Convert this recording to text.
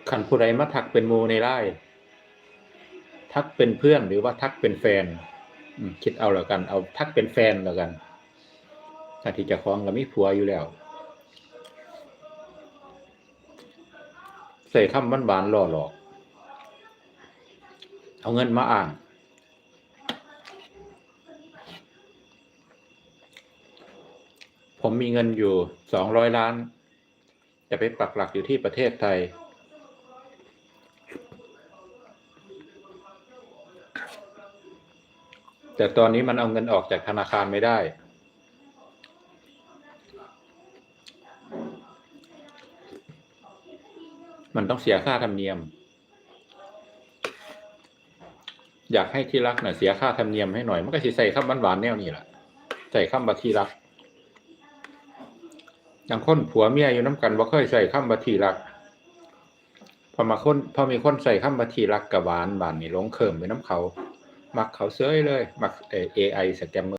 ຄັນຜູ້ໃດມາທັກເປັນໝູ່ໃນ LINE ທັກເປັນເພື່ອນ ຫຼືວ່າທັກເປັນແຟນ ອືມ ຄິດເອົາແລ້ວກັນ ເອົາທັກເປັນແຟນແລ້ວກັນ ທັງທີ່ເຈົ້າຂອງກໍມີຜົວຢູ່ແລ້ວ ໃຊ້ຄຳຫວານໆ ຫຼໍ່ຫຼອກ ເອົາເງິນມາອ້າງ. ผมมีเงินอยู่สองร้อยล้าน จะไปปักหลักอยู่ที่ประเทศไทย แต่ตอนนี้มันเอาเงินออกจากธนาคารไม่ได้ มันต้องเสียค่าธรรมเนียม ຢາກໃຫ້ທີ່ລັກນະເສຍຄ່າທຳນຽມໃຫ້ໜ້ອຍ ມັນກໍຊິໃຊ້ຄຳຫວານໆແນວນີ້ລະ ໃຊ້ຄຳວ່າທີ່ລັກ. ບາງຄົນຜົວເມຍຢູ່ນຳກັນບໍ່ເຄີຍໃຊ້ຄຳວ່າທີ່ລັກ ພໍມາຄົນ ພໍມີຄົນໃຊ້ຄຳວ່າທີ່ລັກກໍຫວານ ບາດນີ້ຫຼົງເຂີມໄປນຳເຂົາ ມັກເຂົາເສີຍເລີຍ ມັກ ເອີ ເອໄອສະແກມເມີ